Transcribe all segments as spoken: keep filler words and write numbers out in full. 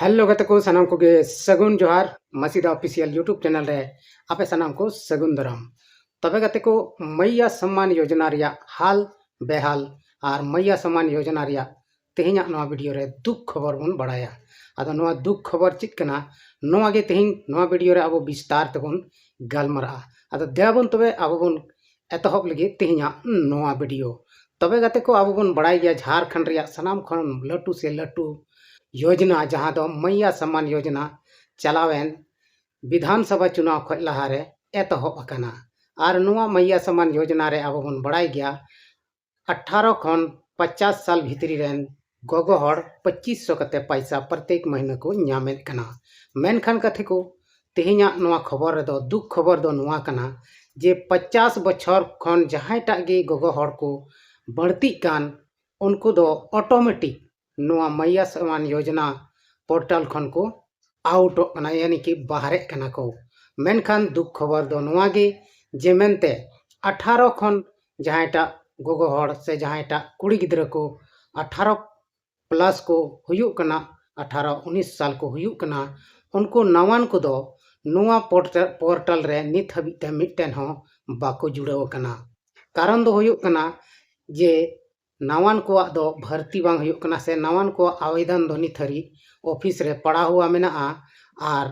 Hello ᱜᱟᱛᱮ ᱠᱚ, ᱥᱟᱱᱟᱢ ᱠᱚᱜᱮ ᱥᱟᱹᱜᱩᱱ ᱡᱚᱦᱟᱨ᱾ ᱢᱟᱥᱤᱫᱟ ᱚᱯᱷᱤᱥᱤᱭᱟᱞ YouTube ᱪᱮᱱᱮᱞ ᱨᱮ ᱟᱯᱮ ᱥᱟᱱᱟᱢ ᱠᱚ ᱥᱟᱹᱜᱩᱱ ᱫᱟᱨᱟᱢ᱾ ᱛᱚᱵᱮ ᱜᱟᱛᱮ ᱠᱚ, ᱢᱟᱭᱭᱟ ᱥᱚᱢᱢᱟᱱ ᱭᱳᱡᱚᱱᱟ ᱨᱮᱭᱟᱜ ᱦᱟᱞ ᱵᱮᱦᱟᱞ ᱟᱨ ᱢᱟᱭᱭᱟ ᱥᱚᱢᱢᱟᱱ ᱭᱳᱡᱚᱱᱟ ᱨᱮᱭᱟᱜ ᱛᱮᱦᱮᱧᱟᱜ ᱱᱚᱣᱟ ᱵᱷᱤᱰᱤᱭᱳ ᱨᱮ ᱫᱩᱠ ᱠᱷᱚᱵᱚᱨ ᱵᱚᱱ ᱵᱟᱲᱟᱭᱟ᱾ ᱟᱫᱚ ᱱᱚᱣᱟ ᱫᱩᱠ ᱠᱷᱚᱵᱚᱨ ᱪᱮᱫ ᱠᱟᱱᱟ, ᱱᱚᱣᱟ ᱜᱮ ᱛᱮᱦᱮᱧ ᱱᱚᱣᱟ ᱵᱷᱤᱰᱤᱭᱳ ᱨᱮ ᱟᱵᱚ ᱵᱤᱥᱛᱟᱨ ᱛᱮᱵᱚᱱ ᱜᱟᱞᱢᱟᱨᱟᱜᱼᱟ᱾ ᱟᱫᱚ ᱫᱮᱞᱟ ᱵᱚᱱ ᱛᱚᱵᱮ ᱟᱵᱚ ᱵᱚᱱ ᱮᱛᱚᱦᱚᱵ ᱞᱟᱹᱜᱤᱫ ᱛᱮᱦᱮᱧᱟᱜ ᱱᱚᱣᱟ ᱵᱷᱤᱰᱤᱭᱳ᱾ ᱛᱚᱵᱮ ᱜᱟᱛᱮ ᱠᱚ, ᱟᱵᱚ ᱵᱚᱱ ᱵᱟᱲᱟᱭ ᱜᱮᱭᱟ ᱡᱷᱟᱲᱠᱷᱚᱸᱰ ᱨᱮᱭᱟᱜ ᱥᱟᱱᱟᱢ ᱠᱷᱚᱱ ᱞᱟᱹᱴᱩ ᱥᱮ ᱞᱟᱹᱴᱩ ᱭᱳᱡᱽᱱᱟ, ᱡᱟᱦᱟᱸ ᱫᱚ ᱢᱟᱭᱭᱟ ᱥᱚᱢᱢᱟᱱ ᱭᱳᱡᱽᱱᱟ, ᱪᱟᱞᱟᱣᱮᱱ ᱵᱤᱫᱷᱟᱱ ᱥᱚᱵᱷᱟ ᱪᱩᱱᱟᱣ ᱠᱷᱚᱱ ᱞᱟᱦᱟᱨᱮ ᱮᱛᱚᱦᱚᱵ ᱟᱠᱟᱱᱟ᱾ ᱟᱨ ᱱᱚᱣᱟ ᱢᱟᱭᱭᱟ ᱥᱚᱢᱢᱟᱱ ᱭᱳᱡᱽᱱᱟ ᱨᱮ ᱟᱵᱚ ᱵᱚᱱ ᱵᱟᱲᱟᱭ ᱜᱮᱭᱟ, ᱟᱴᱷᱟᱨᱚ ᱠᱷᱚᱱ ᱯᱚᱪᱟᱥ ᱥᱟᱞ ᱵᱷᱤᱛᱨᱤ ᱨᱮᱱ ᱜᱚᱜᱚ ᱦᱚᱲ ᱯᱚᱸᱪᱤᱥ ᱥᱚ ᱠᱟᱛᱮ ᱯᱟᱭᱥᱟ ᱯᱨᱚᱛᱮᱠ ᱢᱟᱹᱦᱱᱟᱹ ᱠᱚ ᱧᱟᱢᱮᱫ ᱠᱟᱱᱟ᱾ ᱢᱮᱱᱠᱷᱟᱱ ᱜᱟᱛᱮ ᱠᱚ, ᱛᱮᱦᱮᱧᱟᱜ ᱱᱚᱣᱟ ᱠᱷᱚᱵᱚᱨ ᱨᱮᱫᱚ ᱫᱩᱠ ᱠᱷᱚᱵᱚᱨ ᱫᱚ ᱱᱚᱣᱟ ᱠᱟᱱᱟ ᱡᱮ ᱯᱚᱪᱟᱥ ᱵᱚᱪᱷᱚᱨ ᱠᱷᱚᱱ ᱡᱟᱦᱟᱸᱭᱴᱟᱜ ᱜᱮ ᱜᱚᱜᱚ ᱦᱚᱲ ᱠᱚ ᱵᱟᱹᱲᱛᱤᱜ ᱠᱟᱱ, ᱩᱱᱠᱩ ᱫᱚ ᱚᱴᱳᱢᱮᱴᱤᱠ ᱱᱚᱣᱟ ᱢᱟᱭᱭᱟ ᱥᱚᱢᱢᱟᱱ ᱭᱳᱡᱽᱱᱟ ᱯᱳᱨᱴᱟᱞ ᱠᱷᱚᱱ ᱠᱚ ᱟᱣᱩᱴᱚᱜ ᱠᱟᱱᱟ, ᱭᱟᱱᱤ ᱠᱤ ᱵᱟᱦᱨᱮᱜ ᱠᱟᱱᱟ ᱠᱚ᱾ ᱢᱮᱱᱠᱷᱟᱱ ᱫᱩᱠ ᱠᱷᱚᱵᱚᱨ ᱫᱚ ᱱᱚᱣᱟ ᱜᱮ ᱡᱮ ᱢᱮᱱᱛᱮ ᱟᱴᱷᱟᱨᱚ ᱠᱷᱚᱱ ᱡᱟᱦᱟᱸᱭᱴᱟᱜ ᱜᱚᱜᱚ ᱦᱚᱲ ᱥᱮ ᱡᱟᱦᱟᱸᱭᱴᱟᱜ ᱠᱩᱲᱤ ᱜᱤᱫᱽᱨᱟᱹ ᱠᱚ ᱟᱴᱷᱟᱨᱚ ᱯᱞᱟᱥ ᱠᱚ ᱦᱩᱭᱩᱜ ᱠᱟᱱᱟ, ᱟᱴᱷᱟᱨᱚ ᱩᱱᱤᱥ ᱥᱟᱞ ᱠᱚ ᱦᱩᱭᱩᱜ ᱠᱟᱱᱟ, ᱩᱱᱠᱩ ᱱᱟᱣᱟᱱ ᱠᱚᱫᱚ ᱱᱚᱣᱟ ᱯᱳᱨᱴᱟᱞ, ᱯᱳᱨᱴᱟᱞ ᱨᱮ ᱱᱤᱛ ᱦᱟᱹᱵᱤᱡ ᱛᱮ ᱢᱤᱫᱴᱮᱱ ᱦᱚᱸ ᱵᱟᱠᱚ ᱡᱩᱲᱟᱹᱣ ᱟᱠᱟᱱᱟ᱾ ᱠᱟᱨᱚᱱ ᱫᱚ ᱦᱩᱭᱩᱜ ᱠᱟᱱᱟ ᱡᱮ ᱱᱟᱣᱟᱱ ᱠᱚᱣᱟᱜ ᱫᱚ ᱵᱷᱟᱹᱨᱛᱤ ᱵᱟᱝ ᱦᱩᱭᱩᱜ ᱠᱟᱱᱟ ᱥᱮ ᱱᱟᱣᱟᱱ ᱠᱚᱣᱟᱜ ᱟᱵᱮᱫᱚᱱ ᱫᱚ ᱱᱤᱛ ᱦᱟᱹᱨᱤᱡ ᱚᱯᱷᱤᱥ ᱨᱮ ᱯᱟᱲᱟᱣ ᱦᱩᱣᱟ ᱢᱮᱱᱟᱜᱼᱟ᱾ ᱟᱨ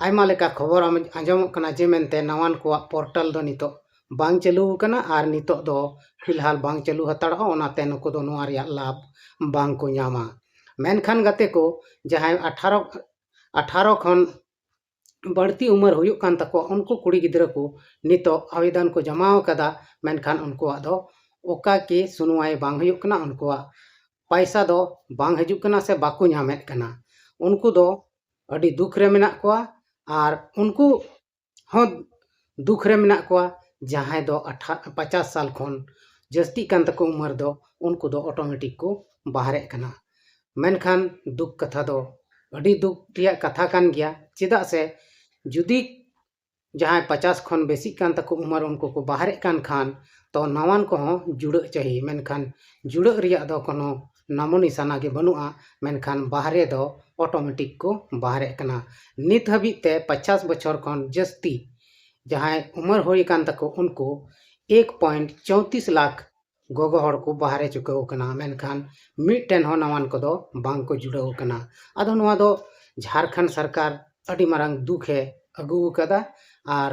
ᱟᱭᱢᱟ ᱞᱮᱠᱟ ᱠᱷᱚᱵᱚᱨ ᱟᱢ-, ᱟᱸᱡᱚᱢᱚᱜ ᱠᱟᱱᱟ ᱡᱮ ᱢᱮᱱᱛᱮ ᱱᱟᱣᱟᱱ ᱠᱚᱣᱟᱜ ᱯᱳᱨᱴᱟᱞ ᱫᱚ ᱱᱤᱛᱚᱜ ᱵᱟᱝ ᱪᱟᱹᱞᱩ ᱟᱠᱟᱱᱟ ᱟᱨ ᱱᱤᱛᱚᱜ ᱫᱚ ᱯᱷᱤᱞᱦᱟᱞ ᱵᱟᱝ ᱪᱟᱹᱞᱩ ᱦᱟᱛᱟᱲᱚᱜᱼᱟ, ᱚᱱᱟᱛᱮ ᱱᱩᱠᱩ ᱫᱚ ᱱᱚᱣᱟ ᱨᱮᱭᱟᱜ ᱞᱟᱵᱷ ᱵᱟᱝ ᱠᱚ ᱧᱟᱢᱟ᱾ ᱢᱮᱱᱠᱷᱟᱱ ᱜᱟᱛᱮ ᱠᱚ, ᱡᱟᱦᱟᱸᱭ ᱟᱴᱷᱟᱨᱚ, ᱟᱴᱷᱟᱨᱚ ᱠᱷᱚᱱ ᱵᱟᱹᱲᱛᱤ ᱩᱢᱮᱨ ᱦᱩᱭᱩᱜ ᱠᱟᱱ ᱛᱟᱠᱚᱣᱟ, ᱩᱱᱠᱩ ᱠᱩᱲᱤ ᱜᱤᱫᱽᱨᱟᱹ ᱠᱚ ᱱᱤᱛᱚᱜ ᱟᱵᱮᱫᱚᱱ ᱠᱚ ᱡᱚᱢᱟ ᱟᱠᱟᱫᱟ, ᱢᱮᱱᱠᱷᱟᱱ ᱩᱱᱠᱩᱣᱟᱜ ᱫᱚ ᱚᱠᱟ ᱠᱮ ᱥᱩᱱᱩᱣᱟᱭ ᱵᱟᱝ ᱦᱩᱭᱩᱜ ᱠᱟᱱᱟ, ᱩᱱᱠᱩᱣᱟᱜ ᱯᱟᱭᱥᱟ ᱫᱚ ᱵᱟᱝ ᱦᱤᱡᱩᱜ ᱠᱟᱱᱟ ᱥᱮ ᱵᱟᱠᱚ ᱧᱟᱢᱮᱫ ᱠᱟᱱᱟ᱾ ᱩᱱᱠᱩ ᱫᱚ ᱟᱹᱰᱤ ᱫᱩᱠ ᱨᱮ ᱢᱮᱱᱟᱜ ᱠᱚᱣᱟ ᱟᱨ ᱩᱱᱠᱩ ᱦᱚᱸ ᱫᱩᱠ ᱨᱮ ᱢᱮᱱᱟᱜ ᱠᱚᱣᱟ, ᱡᱟᱦᱟᱸᱭ ᱫᱚ ᱟᱴᱷᱟ-, ᱯᱚᱪᱟᱥ ᱥᱟᱞ ᱠᱷᱚᱱ ᱡᱟᱹᱥᱛᱤᱜ ᱠᱟᱱ ᱛᱟᱠᱚ ᱩᱢᱮᱨ ᱫᱚ, ᱩᱱᱠᱩ ᱫᱚ ᱚᱴᱳᱢᱮᱴᱤᱠ ᱠᱚ ᱵᱟᱦᱨᱮᱜ ᱠᱟᱱᱟ᱾ ᱢᱮᱱᱠᱷᱟᱱ ᱫᱩᱠ ᱠᱟᱛᱷᱟ ᱫᱚ, ᱟᱹᱰᱤ ᱫᱩᱠ ᱨᱮᱭᱟᱜ ᱠᱟᱛᱷᱟ ᱠᱟᱱ ᱜᱮᱭᱟ, ᱪᱮᱫᱟᱜ ᱥᱮ ᱡᱩᱫᱤ ᱡᱟᱦᱟᱸᱭ ᱯᱚᱪᱟᱥ ᱠᱷᱚᱱ ᱵᱮᱥᱤᱜ ᱠᱟᱱ ᱛᱟᱠᱚ ᱩᱢᱮᱨ, ᱩᱱᱠᱩ ᱠᱚ ᱵᱟᱦᱨᱮᱜ ᱠᱟᱱ ᱠᱷᱟᱱ, ᱛᱚ ᱱᱟᱣᱟᱱ ᱠᱚᱦᱚᱸ ᱡᱩᱲᱟᱹᱜ ᱪᱟᱹᱦᱤ, ᱢᱮᱱᱠᱷᱟᱱ ᱡᱩᱲᱟᱹᱜ ᱨᱮᱭᱟᱜ ᱫᱚ ᱠᱳᱱᱳ ᱱᱟᱢᱚ ᱱᱤᱥᱟᱱᱟ ᱜᱮ ᱵᱟᱹᱱᱩᱜᱼᱟ᱾ ᱢᱮᱱᱠᱷᱟᱱ ᱵᱟᱦᱨᱮ ᱫᱚ ᱚᱴᱳᱢᱮᱴᱤᱠ ᱠᱚ ᱵᱟᱦᱨᱮᱜ ᱠᱟᱱᱟ᱾ ᱱᱤᱛ ᱦᱟᱹᱵᱤᱡ ᱛᱮ ᱯᱚᱧᱪᱟᱥ ᱵᱚᱪᱷᱚᱨ ᱠᱷᱚᱱ ᱡᱟᱹᱥᱛᱤ ᱡᱟᱦᱟᱸᱭ ᱩᱢᱮᱨ ᱦᱩᱭ ᱟᱠᱟᱱ ᱛᱟᱠᱚ, ᱩᱱᱠᱩ ᱮᱠ ᱯᱚᱭᱮᱱᱴ ᱪᱳᱭᱛᱤᱥ ᱞᱟᱠᱷ ᱜᱚᱜᱚ ᱦᱚᱲ ᱠᱚ ᱵᱟᱦᱨᱮ ᱪᱩᱠᱟᱹᱣ ᱟᱠᱟᱱᱟ, ᱢᱮᱱᱠᱷᱟᱱ ᱢᱤᱫᱴᱮᱱ ᱦᱚᱸ ᱱᱟᱣᱟᱱ ᱠᱚᱫᱚ ᱵᱟᱝ ᱠᱚ ᱡᱩᱲᱟᱹᱣ ᱟᱠᱟᱱᱟ᱾ ᱟᱫᱚ ᱱᱚᱣᱟ ᱫᱚ ᱡᱷᱟᱲᱠᱷᱚᱸᱰ ᱥᱚᱨᱠᱟᱨ ᱟᱹᱰᱤ ᱢᱟᱨᱟᱝ ᱫᱩᱠ ᱮ ᱟᱹᱜᱩ ᱟᱠᱟᱫᱟ, ᱟᱨ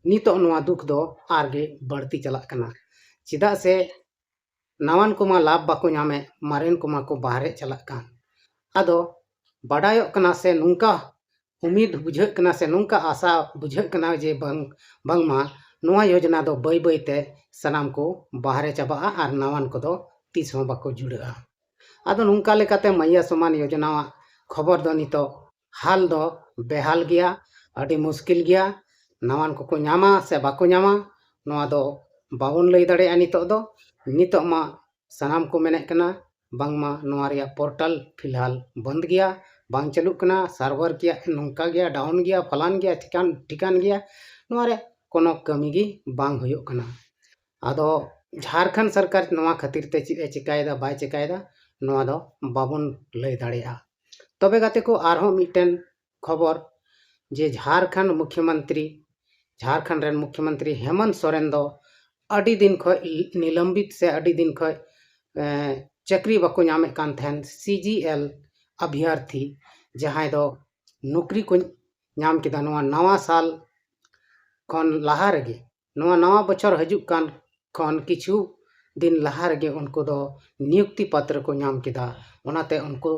ᱱᱤᱛᱚᱜ ᱱᱚᱣᱟ ᱫᱩᱠ ᱫᱚ ᱟᱨᱜᱮ ᱵᱟᱹᱲᱛᱤ ᱪᱟᱞᱟᱜ ᱠᱟᱱᱟ᱾ ᱪᱮᱫᱟᱜ ᱥᱮ ᱱᱟᱣᱟᱱ ᱠᱚᱢᱟ ᱞᱟᱵᱷ ᱵᱟᱠᱚ ᱧᱟᱢᱮᱫ, ᱢᱟᱨᱮᱱ ᱠᱚᱢᱟ ᱠᱚ ᱵᱟᱦᱨᱮ ᱪᱟᱞᱟᱜ ᱠᱟᱱ᱾ ᱟᱫᱚ ᱵᱟᱰᱟᱭᱚᱜ ᱠᱟᱱᱟ ᱥᱮ ᱱᱚᱝᱠᱟ ᱩᱢᱤᱫ ᱵᱩᱡᱷᱟᱹᱜ ᱠᱟᱱᱟ ᱥᱮ ᱱᱚᱝᱠᱟ ᱟᱥᱟ ᱵᱩᱡᱷᱟᱹᱜ ᱠᱟᱱᱟ ᱡᱮ ᱵᱟᱝ, ᱵᱟᱝᱢᱟ ᱱᱚᱣᱟ ᱭᱳᱡᱽᱱᱟ ᱫᱚ ᱵᱟᱹᱭ ᱵᱟᱹᱭ ᱛᱮ ᱥᱟᱱᱟᱢ ᱠᱚ ᱵᱟᱦᱨᱮ ᱪᱟᱵᱟᱜᱼᱟ ᱟᱨ ᱱᱟᱣᱟᱱ ᱠᱚᱫᱚ ᱛᱤᱥ ᱦᱚᱸ ᱵᱟᱠᱚ ᱡᱩᱲᱟᱹᱜᱼᱟ᱾ ᱟᱫᱚ ᱱᱚᱝᱠᱟ ᱞᱮᱠᱟᱛᱮ ᱢᱟᱹᱭᱭᱟ ᱥᱚᱢᱟᱱ ᱭᱳᱡᱽᱱᱟᱣᱟᱜ ᱠᱷᱚᱵᱚᱨ ᱫᱚ ᱱᱤᱛᱚᱜ ᱦᱟᱞ ᱫᱚ ᱵᱮᱦᱟᱞ ᱜᱮᱭᱟ, ᱟᱹᱰᱤ ᱢᱩᱥᱠᱤᱞ ᱜᱮᱭᱟ᱾ ᱱᱟᱣᱟᱱ ᱠᱚᱠᱚ ᱧᱟᱢᱟ ᱥᱮ ᱵᱟᱠᱚ ᱧᱟᱢᱟ, ᱱᱚᱣᱟ ᱫᱚ ᱵᱟᱵᱚᱱ ᱞᱟᱹᱭ ᱫᱟᱲᱮᱭᱟᱜᱼᱟ ᱱᱤᱛᱚᱜ ᱫᱚ᱾ ᱱᱤᱛᱚᱜ ᱢᱟ ᱥᱟᱱᱟᱢ ᱠᱚ ᱢᱮᱱᱮᱫ ᱠᱟᱱᱟ ᱵᱟᱝᱢᱟ ᱱᱚᱣᱟ ᱨᱮᱭᱟᱜ ᱯᱳᱨᱴᱟᱞ ᱯᱷᱤᱞᱦᱟᱞ ᱵᱚᱱᱫ ᱜᱮᱭᱟ, ᱵᱟᱝ ᱪᱟᱹᱞᱩᱜ ᱠᱟᱱᱟ, ᱥᱟᱨᱵᱷᱟᱨ ᱜᱮᱭᱟ, ᱱᱚᱝᱠᱟ ᱜᱮᱭᱟ, ᱰᱟᱣᱩᱱ ᱜᱮᱭᱟ, ᱯᱷᱟᱞᱟᱱ ᱜᱮᱭᱟ, ᱴᱷᱤᱠᱟᱱ, ᱴᱷᱤᱠᱟᱱ ᱜᱮᱭᱟ, ᱱᱚᱣᱟ ᱨᱮ ᱠᱳᱱᱳ ᱠᱟᱹᱢᱤ ᱜᱮ ᱵᱟᱝ ᱦᱩᱭᱩᱜ ᱠᱟᱱᱟ᱾ ᱟᱫᱚ ᱡᱷᱟᱲᱠᱷᱚᱸᱰ ᱥᱚᱨᱠᱟᱨ ᱱᱚᱣᱟ ᱠᱷᱟᱹᱛᱤᱨ ᱛᱮ ᱪᱮᱫ ᱮ ᱪᱮᱠᱟᱭᱮᱫᱟ, ᱵᱟᱭ ᱪᱮᱠᱟᱭᱮᱫᱟ, ᱱᱚᱣᱟ ᱫᱚ ᱵᱟᱵᱚᱱ ᱞᱟᱹᱭ ᱫᱟᱲᱮᱭᱟᱜᱼᱟ᱾ ᱛᱚᱵᱮ ᱜᱟᱛᱮ ᱠᱚ, ᱟᱨᱦᱚᱸ ᱢᱤᱫᱴᱮᱱ ᱠᱷᱚᱵᱚᱨ ᱡᱮ ᱡᱷᱟᱲᱠᱷᱚᱸᱰ ᱢᱩᱠᱷᱭᱚᱢᱚᱱᱛᱨᱤ, ᱡᱷᱟᱲᱠᱷᱚᱸᱰ ᱨᱮᱱ ᱢᱩᱠᱷᱭᱚᱢᱚᱱᱛᱨᱤ ᱦᱮᱢᱚᱱᱛ ᱥᱚᱨᱮᱱ ᱫᱚ ᱟᱹᱰᱤ ᱫᱤᱱ ᱠᱷᱚᱱ ᱱᱤᱞᱚᱢᱵᱤᱛ ᱥᱮ ᱟᱹᱰᱤ ᱫᱤᱱ ᱠᱷᱚᱱ, ᱮ, ᱪᱟᱹᱠᱨᱤ ᱵᱟᱠᱚ ᱧᱟᱢᱮᱫ ᱠᱟᱱ ᱛᱟᱦᱮᱱ ᱥᱤ ᱡᱤ ᱮᱞ ᱟᱵᱷᱭᱟᱨᱛᱷᱤ, ᱡᱟᱦᱟᱸᱭ ᱫᱚ ᱱᱚᱠᱨᱤ ᱠᱚ ᱧᱟᱢ ᱠᱮᱫᱟ ᱱᱚᱣᱟ ᱱᱟᱣᱟ ᱥᱟᱞ ᱠᱷᱚᱱ ᱞᱟᱦᱟ ᱨᱮᱜᱮ, ᱱᱚᱣᱟ ᱱᱟᱣᱟ ᱵᱚᱪᱷᱚᱨ ᱦᱤᱡᱩᱜ ᱠᱟᱱ ᱠᱷᱚᱱ ᱠᱤᱪᱷᱩ ᱫᱤᱱ ᱞᱟᱦᱟ ᱨᱮᱜᱮ ᱩᱱᱠᱩ ᱫᱚ ᱱᱤᱭᱩᱠᱛᱤ ᱯᱟᱛᱨᱚ ᱠᱚ ᱧᱟᱢ ᱠᱮᱫᱟ᱾ ᱚᱱᱟᱛᱮ ᱩᱱᱠᱩ,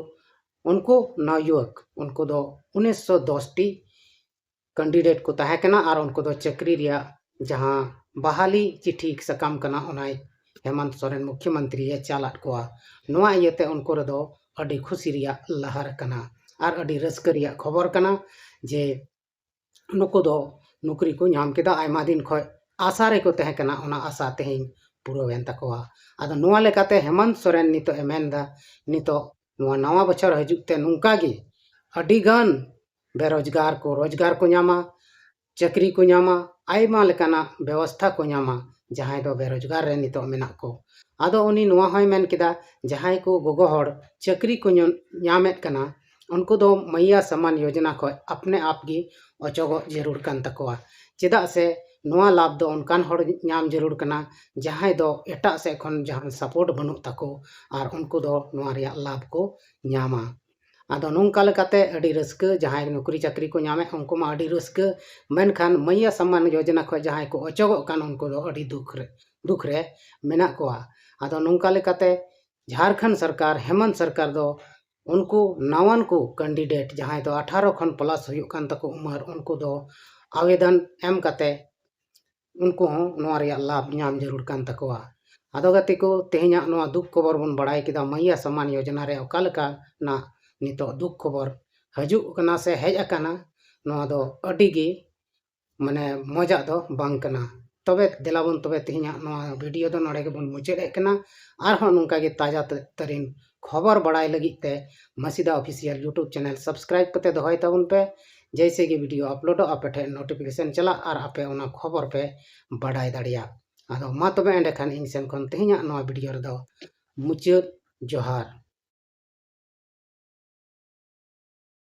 ᱩᱱᱠᱩ ᱱᱟᱣᱭᱩᱣᱚᱠ, ᱩᱱᱠᱩ ᱫᱚ ᱩᱱᱤᱥᱥᱚ ᱫᱚᱥ ᱴᱤ ᱠᱮᱱᱰᱤᱰᱮᱴ ᱠᱚ ᱛᱟᱦᱮᱸ ᱠᱟᱱᱟ ᱟᱨ ᱩᱱᱠᱩ ᱫᱚ ᱪᱟᱹᱠᱨᱤ ᱨᱮᱭᱟᱜ ᱡᱟᱦᱟᱸ ᱵᱟᱦᱟᱞᱤ ᱪᱤᱴᱷᱤ ᱥᱟᱠᱟᱢ ᱠᱟᱱᱟ, ᱚᱱᱟᱭ ᱦᱮᱢᱚᱱᱛ ᱥᱚᱨᱮᱱ ᱢᱩᱠᱷᱭᱚᱢᱚᱱᱛᱨᱤᱭ ᱪᱟᱞᱟᱫ ᱠᱚᱣᱟ᱾ ᱱᱚᱣᱟ ᱤᱭᱟᱹᱛᱮ ᱩᱱᱠᱩ ᱨᱮᱫᱚ ᱟᱹᱰᱤ ᱠᱷᱩᱥᱤ ᱨᱮᱭᱟᱜ ᱞᱟᱦᱟᱨ ᱠᱟᱱᱟ ᱟᱨ ᱟᱹᱰᱤ ᱨᱟᱹᱥᱠᱟᱹ ᱨᱮᱭᱟᱜ ᱠᱷᱚᱵᱚᱨ ᱠᱟᱱᱟ ᱡᱮ ᱱᱩᱠᱩ ᱫᱚ ᱱᱚᱠᱨᱤ ᱠᱚ ᱧᱟᱢ ᱠᱮᱫᱟ᱾ ᱟᱭᱢᱟ ᱫᱤᱱ ᱠᱷᱚᱱ ᱟᱥᱟ ᱨᱮᱠᱚ ᱛᱟᱦᱮᱸ ᱠᱟᱱᱟ, ᱚᱱᱟ ᱟᱥᱟ ᱛᱮᱦᱮᱧ ᱯᱩᱨᱟᱹᱣᱮᱱ ᱛᱟᱠᱚᱣᱟ᱾ ᱟᱫᱚ ᱱᱚᱣᱟ ᱞᱮᱠᱟᱛᱮ ᱦᱮᱢᱚᱱᱛ ᱥᱚᱨᱮᱱ ᱱᱤᱛᱚᱜ ᱮ ᱢᱮᱱᱫᱟ, ᱱᱤᱛᱚᱜ ᱱᱚᱣᱟ ᱱᱟᱣᱟ ᱵᱚᱪᱷᱚᱨ ᱦᱤᱡᱩᱜ ᱛᱮ ᱱᱚᱝᱠᱟ ᱜᱮ ᱟᱹᱰᱤ ᱜᱟᱱ ᱵᱮᱨᱳᱡᱽᱜᱟᱨ ᱠᱚ ᱨᱳᱡᱽᱜᱟᱨ ᱠᱚ ᱧᱟᱢᱟ, ᱪᱟᱹᱠᱨᱤ ᱠᱚ ᱧᱟᱢᱟ, ᱟᱭᱢᱟ ᱞᱮᱠᱟᱱᱟᱜ ᱵᱮᱵᱚᱥᱛᱷᱟ ᱠᱚ ᱧᱟᱢᱟ, ᱡᱟᱦᱟᱸᱭ ᱫᱚ ᱵᱮᱨᱳᱡᱽᱜᱟᱨ ᱨᱮ ᱱᱤᱛᱚᱜ ᱢᱮᱱᱟᱜ ᱠᱚ᱾ ᱟᱫᱚ ᱩᱱᱤ ᱱᱚᱣᱟ ᱦᱚᱸᱭ ᱢᱮᱱ ᱠᱮᱫᱟ, ᱡᱟᱦᱟᱸᱭ ᱠᱚ ᱜᱚᱜᱚ ᱦᱚᱲ ᱪᱟᱹᱠᱨᱤ ᱠᱚ ᱧᱚ-, ᱧᱟᱢᱮᱫ ᱠᱟᱱᱟ, ᱩᱱᱠᱩ ᱫᱚ ᱢᱟᱭᱭᱟ ᱥᱟᱢᱟᱱ ᱭᱳᱡᱚᱱᱟ ᱠᱷᱚᱱ ᱟᱯᱱᱮ ᱟᱯ ᱜᱮ ᱚᱪᱚᱜᱚᱜ ᱡᱟᱹᱨᱩᱲ ᱠᱟᱱ ᱛᱟᱠᱚᱣᱟ᱾ ᱪᱮᱫᱟᱜ ᱥᱮ ᱱᱚᱣᱟ ᱞᱟᱵᱷ ᱫᱚ ᱚᱱᱠᱟᱱ ᱦᱚᱲ ᱧᱟᱢ ᱡᱟᱹᱨᱩᱲ ᱠᱟᱱᱟ, ᱡᱟᱦᱟᱸᱭ ᱫᱚ ᱮᱴᱟᱜ ᱥᱮᱫ ᱠᱷᱚᱱ ᱡᱟᱦᱟᱱ ᱥᱟᱯᱳᱨᱴ ᱵᱟᱹᱱᱩᱜ ᱛᱟᱠᱚ, ᱟᱨ ᱩᱱᱠᱩ ᱫᱚ ᱱᱚᱣᱟ ᱨᱮᱭᱟᱜ ᱞᱟᱵᱷ ᱠᱚ ᱧᱟᱢᱟ᱾ ᱟᱫᱚ ᱱᱚᱝᱠᱟ ᱞᱮᱠᱟᱛᱮ ᱟᱹᱰᱤ ᱨᱟᱹᱥᱠᱟᱹ, ᱡᱟᱦᱟᱸᱭ ᱱᱚᱠᱨᱤ ᱪᱟᱹᱠᱨᱤ ᱠᱚ ᱧᱟᱢᱮᱫ, ᱩᱱᱠᱩ ᱢᱟ ᱟᱹᱰᱤ ᱨᱟᱹᱥᱠᱟᱹ, ᱢᱮᱱᱠᱷᱟᱱ ᱢᱟᱭᱭᱟ ᱥᱟᱢᱟᱱ ᱭᱳᱡᱚᱱᱟ ᱠᱷᱚᱱ ᱡᱟᱦᱟᱸᱭ ᱠᱚ ᱚᱪᱚᱜᱚᱜ ᱠᱟᱱ, ᱩᱱᱠᱩ ᱫᱚ ᱟᱹᱰᱤ ᱫᱩᱠ ᱨᱮ, ᱫᱩᱠ ᱨᱮ ᱢᱮᱱᱟᱜ ᱠᱚᱣᱟ᱾ ᱟᱫᱚ ᱱᱚᱝᱠᱟ ᱞᱮᱠᱟᱛᱮ ᱡᱷᱟᱲᱠᱷᱚᱸᱰ ᱥᱚᱨᱠᱟᱨ, ᱦᱮᱢᱚᱱᱛ ᱥᱚᱨᱠᱟᱨ ᱫᱚ ᱩᱱᱠᱩ ᱱᱟᱣᱟᱱ ᱠᱚ ᱠᱮᱱᱰᱤᱰᱮᱴ, ᱡᱟᱦᱟᱸᱭ ᱫᱚ ᱟᱴᱷᱟᱨᱚ ᱠᱷᱚᱱ ᱯᱞᱟᱥ ᱦᱩᱭᱩᱜ ᱠᱟᱱ ᱛᱟᱠᱚ ᱩᱢᱮᱨ, ᱩᱱᱠᱩ ᱫᱚ ᱟᱵᱮᱫᱚᱱ ᱮᱢ ᱠᱟᱛᱮ ᱩᱱᱠᱩ ᱦᱚᱸ ᱱᱚᱣᱟ ᱨᱮᱭᱟᱜ ᱞᱟᱵᱷ ᱧᱟᱢ ᱡᱟᱹᱨᱩᱲ ᱠᱟᱱ ᱛᱟᱠᱚᱣᱟ᱾ ᱟᱫᱚ ᱜᱟᱛᱮ ᱠᱚ, ᱛᱮᱦᱮᱧᱟᱜ ᱱᱚᱣᱟ ᱫᱩᱠ ᱠᱷᱚᱵᱚᱨ ᱵᱚᱱ ᱵᱟᱲᱟᱭ ᱠᱮᱫᱟ, ᱢᱟᱭᱭᱟ ᱥᱟᱢᱟᱱ ᱭᱳᱡᱚᱱᱟ ᱨᱮ ᱚᱠᱟ ᱞᱮᱠᱟᱱᱟᱜ ᱱᱤᱛᱚᱜ ᱫᱩᱠ ᱠᱷᱚᱵᱚᱨ ᱦᱤᱡᱩᱜ ᱠᱟᱱᱟ ᱥᱮ ᱦᱮᱡ ᱟᱠᱟᱱᱟ᱾ ᱱᱚᱣᱟ ᱫᱚ ᱟᱹᱰᱤ ᱜᱮ ᱢᱟᱱᱮ ᱢᱚᱡᱟᱜ ᱫᱚ ᱵᱟᱝ ᱠᱟᱱᱟ᱾ ᱛᱚᱵᱮ ᱫᱮᱞᱟ ᱵᱚᱱ, ᱛᱚᱵᱮ ᱛᱮᱦᱮᱧᱟᱜ ᱱᱚᱣᱟ ᱵᱷᱤᱰᱤᱭᱳ ᱫᱚ ᱱᱚᱰᱮ ᱜᱮᱵᱚᱱ ᱢᱩᱪᱟᱹᱫ ᱮᱫ ᱠᱟᱱᱟ᱾ ᱟᱨᱦᱚᱸ ᱱᱚᱝᱠᱟ ᱜᱮ ᱛᱟᱡᱟ ᱛᱟᱹᱨᱤᱱ ᱠᱷᱚᱵᱚᱨ ᱵᱟᱲᱟᱭ ᱞᱟᱹᱜᱤᱫ ᱛᱮ ᱢᱟᱥᱤᱫᱟ ᱚᱯᱷᱤᱥᱤᱭᱟᱞ ᱭᱩᱴᱩᱵᱽ ᱪᱮᱱᱮᱞ ᱥᱟᱵᱥᱠᱨᱟᱭᱤᱵ ᱠᱟᱛᱮ ᱫᱚᱦᱚᱭ ᱛᱟᱵᱚᱱ ᱯᱮ᱾ ᱡᱮᱭᱥᱮ ᱜᱮ ᱵᱷᱤᱰᱤᱭᱳ ᱟᱯᱞᱳᱰᱚᱜ, ᱟᱯᱮ ᱴᱷᱮᱱ ᱱᱳᱴᱤᱯᱷᱤᱠᱮᱥᱚᱱ ᱪᱟᱞᱟᱜ ᱟᱨ ᱟᱯᱮ ᱚᱱᱟ ᱠᱷᱚᱵᱚᱨ ᱯᱮ ᱵᱟᱰᱟᱭ ᱫᱟᱲᱮᱭᱟᱜ᱾ ᱟᱫᱚ ᱢᱟ ᱛᱚᱵᱮ ᱮᱸᱰᱮᱠᱷᱟᱱ ᱤᱧ ᱥᱮᱱ ᱠᱷᱚᱱ ᱛᱮᱦᱮᱧᱟᱜ ᱱᱚᱣᱟ ᱵᱷᱤᱰᱤᱭᱳ ᱨᱮᱫᱚ ᱢᱩᱪᱟᱹᱫ᱾ ᱡᱚᱦᱟᱨ᱾